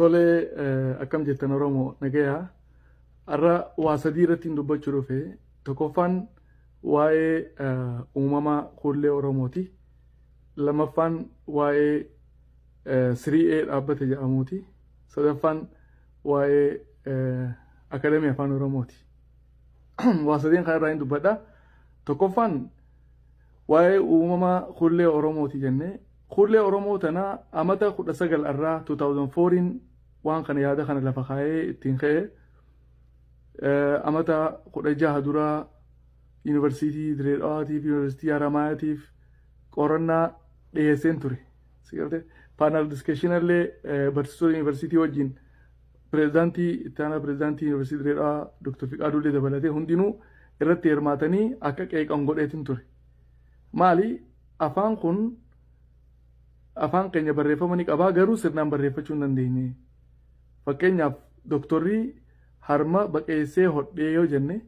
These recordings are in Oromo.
Tole, akkam jettan Oromoo? Nagayaa. Har'a waa sadii irratti hin dubbachuu dhufe. Tokkoffaan waa'ee uumama kuullee Oromooti. Lammaffaan waa'ee 3A dhaabbata jedhamuuti. Sadaffaan waa'ee Akademii Afaan Oromooti. Waa sadeen kana irraa hin dubbadha. Tokkoffaan waa'ee uumama kuullee Oromooti jennee, kuullee Oromoo tana amata 19 irraa 2004 waan kana yaada kana lafa kaa'ee ittiin ka'e. Amata 16 dura Yuunivarsiitii Diree Dhawaatiif, Yuunivarsiitii Haramaayatiif qorannaa dhiyeesseen ture. Sigalte panel discussion illee barsiisota yuunivarsiitii wajjin, pireezidaantii, itti aanaa pireezidaantii Yuunivarsiitii Diree Dhawaa Dr. Fiqaaduu illee dabalatee hundinuu irratti hirmaatanii akka qeeqan godheetin ture. Maali, afaan kun afaan keenya barreeffama ni qabaa, garuu sirnaan barreeffachuu hin dandeenye. Fakkeenyaaf, doktorri harma baqeessee hodhee yoo jenne,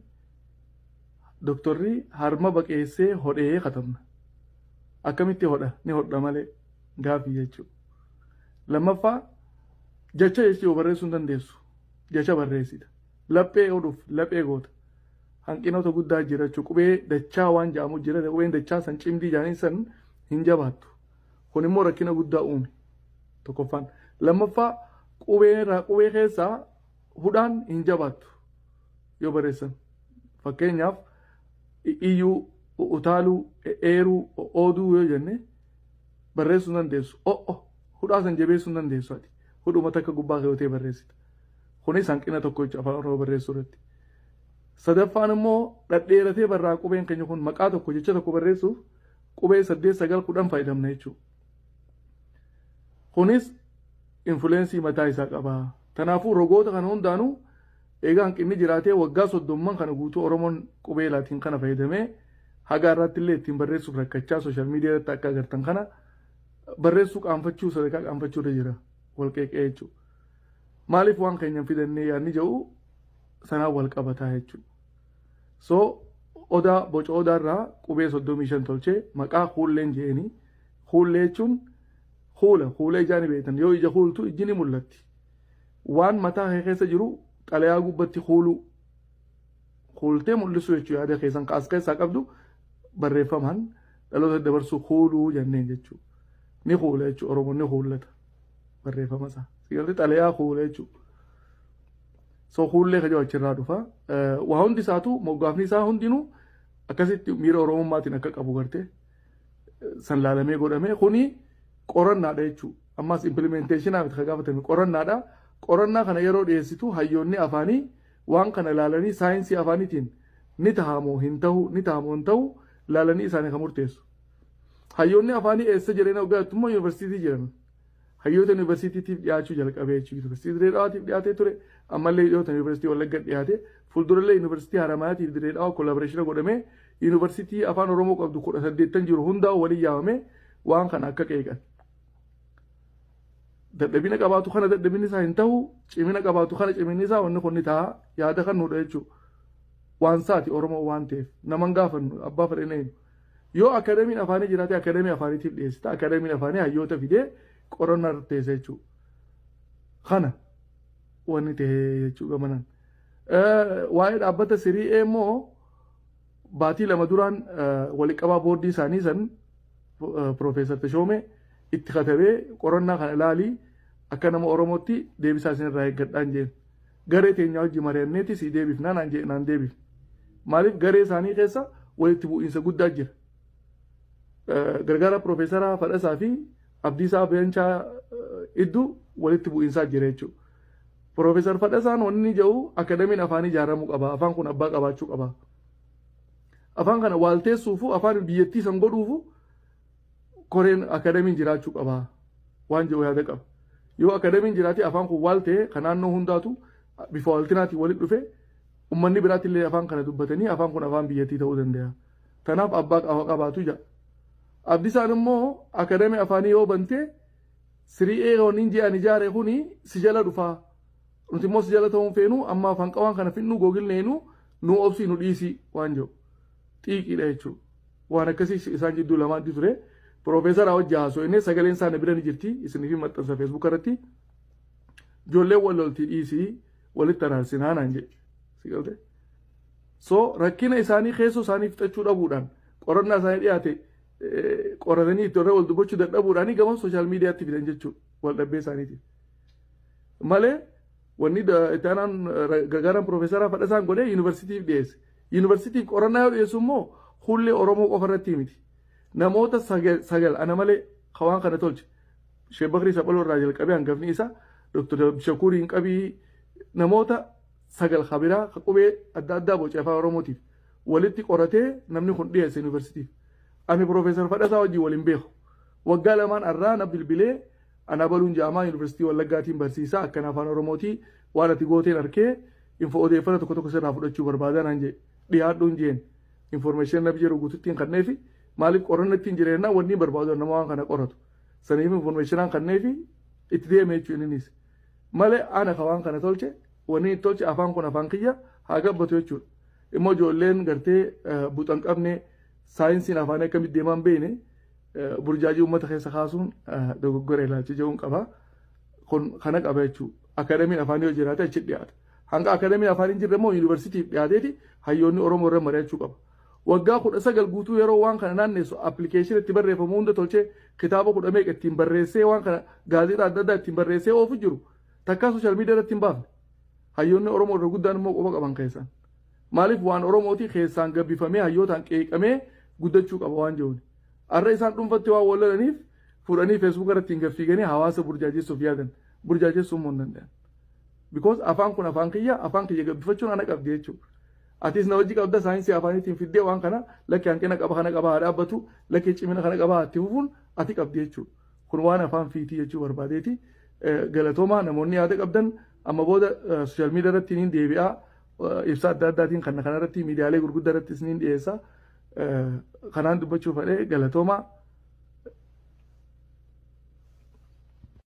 doktorri harma baqeessee hodhee katabna. Akkamitti hodha? Ni hodha malee gaafii jechuudha. Lammaffaa, jecha jechuu barreessuu hin dandeessu. Jecha barreessita. Laphee hodhuuf laphee goota. Hanqinoota guddaa jira jechuudha. Qubee dachaa waan jedhamu jira. Qubeen dachaa san cimdii jedhanii san hin jabaattu. Kun immoo rakkina guddaa uume. Tokkoffaan. Lammaffaa, qubee irraa qubee keessaa hudhaan hin jabaattu yoo barreessan. Fakkeenyaaf, iyyuu, utaaluu, eeruu, ooduu yoo jenne barreessuu hin dandeessu. O'o hudhaa san jabeessuu hin dandeessu ati. Hudhuma takka gubbaa keewwatee barreessita. Kunis hanqina tokko jechuudha Afaan Oromoo barreessuu irratti. Sadaffaan immoo dhadheeratee barraa qubeen keenya kun. Maqaa tokko, jecha tokko barreessuuf qubee saddeet, sagal, 10 fayyadamna jechuudha. Kunis influence mataa isaa qaba. Kanaafuu rogoota kana hundaanuu egaa hanqinni jiraatee waggaa 30n kana guutuu Oromoon qubee Laatiin kana fayyadamee haga irratti illee ittiin barreessuuf rakkachaa, social media irratti akka agartan kana barreessuu qaanfachuu, sadarkaa qaanfachuu irra jira wal qeeqee jechuudha. Maaliif waan keenya hin fidannee yaadni jedhu sanaan wal qabataa jechuudha. So odaa, boca odaa irraa qubee 35 tolchee maqaa kuulleen je'anii. Kuullee jechuun kuula, kuula ijaa ni beektan, yoo ija kuultu ijji ni mul'atti. Waan mataa kee keessa jiru xalayaa gubbatti kuuluu, kuultee mul'isuu jechuudha. Yaada keessan kaas keessaa qabdu barreeffamaan dhaloota dabarsuu kuuluu jenneen jechuudha. Ni kuula jechuudha, Oromoon ni kuullata barreeffama isaa. Sigalti xalayaa kuula jechuudha. So kuullee kajoo achirraa dhufa. Waa hundi isaatu moggaafni isaa hundinuu akkasitti miira Oromummaatiin akka qabu gartee san laalamee godhame. Kuni qorannaadha jechuudha. Ammas implementation miti kan gaafatame, qorannaadha. Qorannaa kana yeroo dhiyeessitu hayyoonni afaanii waan kana laalanii saayinsii afaaniitiin ni tahamoo hin tahu, ni tahamoo hin tahu laalanii isaanii kan murteessu. Hayyoonni afaanii eessa jiran hoggaa jettu immoo yuunivarsiitii jiran. Hayyoota yuunivarsiitiitiif dhiyaachuu jalqabee jechuudha. Yuunivarsiitii Diree Dhawaatiif dhiyaatee ture. Ammallee dhiyoota Yuunivarsiitii Wallagga dhiyaate. Fuuldurallee Yuunivarsiitii Haramayaatiif Diree Dhawaa collaboration godhamee yuunivarsiitii Afaan Oromoo qabdu 18 jiru hundaa waliin yaamamee waan kana akka qeeqan. Dadhabina qabaatu kana dadhabinni isaa hin ta'u, cimina qabaatu kana ciminni isaa wanni kun ni ta'a yaada kan nuudha jechuudha. Waan saati Oromoo waan ta'eef naman gaafannu abbaa fedhe eenyu. Yoo akademiin afaanii jiraate akademii afaaniitiif dhiyeessita. Akademiin afaanii hayyoota fidee qorannaa irratti teessa jechuudha. Kana wanni ta'e jechuu gamanaan. Waa'ee dhaabbata 3A immoo baatii 2 duraan waliqqabaa boordii isaanii san Piroofeesar Tashoomee itti katabee, qorannaa kana ilaalii akka nama Oromootti deebisaa isin irraa eeggadhaan jeen. Garee teenyaa wajji mari'anneeti si deebifnaa naan jee, naan deebifne. Maaliif, garee isaanii keessa walitti bu'iinsa guddaa jira. Gargaara Piroofeesara Fadhasaa fi Abdiisaa Beenchaa iddoo walitti bu'iinsaa jira jechuudha. Piroofeesar Fadhasaan wanni inni jedhu akademiin afaanii ijaaramuu qaba. Afaan kun abbaa qabaachuu qaba. Afaan kana waalteessuufu, afaan biyyattii san godhuufu koreen akademiin jiraachuu qaba waan jedhu yaada qaba. Yoo akademiin jiraate afaan kun waal ta'e kan naannoo hundaatu bifa waaltinaatiin walitti dhufe, uummanni biraatti illee afaan kana dubbatanii afaan kun afaan biyyattii ta'uu danda'a. Kanaaf abbaa qabaatu jedha. Abdisaan immoo akademii afaanii yoo bante 3A wanni ji'an ijaare kuni si jala dhufaa. Nuti immoo si jala ta'uun feenu, amma afaan qawaan kana fidnu googilneenu, nu obsii, nu dhiisii waan jedhu. Xiiqiidha jechuudha. Waan akkasii isaan jidduu lamaatti ture. Piroofeesara wajji haasofne, sagaleen isaa na bira ni jirti, isinii fi maxxansa Facebook irratti. Ijoolleen wal loltii dhiisii, walitti araarsinaa naan jedhe. Si galte? So rakkina isaanii keessoo isaanii fixachuu dhabuudhaan, qorannaa isaanii dhiyaate qoratanii itti warra wal dubbachuu dadhabuudhaan gama social mediatti fidan jechuudha wal dhabbee isaaniitiif. Malee wanni itti aanaan gargaaraan piroofeesaraa Fadhasaan godhee yuunivarsiitiif dhiyeesse. Yuunivarsiitiif qorannaa yoo dhiyeessu immoo hullee Oromoo qofa irratti miti. Namoota sagal ana malee waan kana tolche. Sheek Bakrii Saphaloo irraa jalqabee hangafni isaa Dr. Shakuriin qabii, namoota sagal kabiraa ka qubee adda addaa boce afaan Oromootiif walitti qoratee namni kun dhiyeesse yuunivarsiitiif. Ani piroofeesar Fadhasaa wajjin waliin beeku. Waggaa 2n irraa na bilbilee, "Ana baluun jaamaa, Yuunivarsiitii Wallaggaatiin barsiisaa, akkana afaan Oromootii waan ati gooteen arkee info odeeffannoo tokko tokko sirraa fudhachuu barbaada," naan jedhe. Dhiyaadhuun jeen. Information nabi jiru guututti kanneefi. Maaliif? Qorannoo ittiin jireenya wanni barbaadu nama waan kana qoratu. Saniif informationaan kanneefi itti deeme jechuun innis. Malee ana ka waan kana tolche, wanni itti tolche afaan kun afaan kiyya haa gabbatu jechuudha. Immoo ijoolleen gartee buxan qabne, saayinsiin afaanii akkamitti deemaan beekne, burjaajii uummata keessa kaasuun dogoggora ilaalcha jedhuun qaba. Kun kana qaba jechuudha. Akaadamiin afaanii yoo jiraate achi dhiyaata. Hanga akaadamiin afaanii hin jirre immoo yuunivarsiitiif dhiyaateeti hayyoonni Oromoo irra mari'achuu qaba. Waggaa 19 guutuu yeroo waan kana naannessu, application itti barreeffamu hunda tolchee, kitaaba kudha meeqa ittiin barreessee, waan kana gaazexaa adda addaa ittiin barreessee oofu jiru, takkaa social media irratti hin baafne. Hayyoonni Oromoo irra guddaan immoo quba qaban keessaan. Maaliif? Waan Oromootii keessaan gabbifamee hayyootaan qeeqamee guddachuu qaba waan jiruun. Har'a isaan dhuunfatti waan wal lolaniif fuudhanii Facebook irratti hin gaffiiganii hawaasa burjaajessuuf yaadan. Burjaajessuun immoo hin danda'an. Because afaan kun afaan kiyya, afaan kiyya gabbifachuun ana qabdi jechuudha. Atis na wajji qabda, saayinsii afaaniitiin fiddee waan kana lakkee hanqina qaba kana qaba haa dhaabbatu, lakkee cimina kana qaba haa itti fufuun ati qabdi jechuudha. Kun waan afaan fiitii jechuu barbaadeeti. Galatoomaa. Namoonni yaada qabdan, amma booda social media irratti niin deebi'aa, ibsa adda addaatiin kana kanarratti miidiyaalee gurguddaa irrattis niin dhiyeessa. Kanaan dubbachuu fedhee, galatoomaa.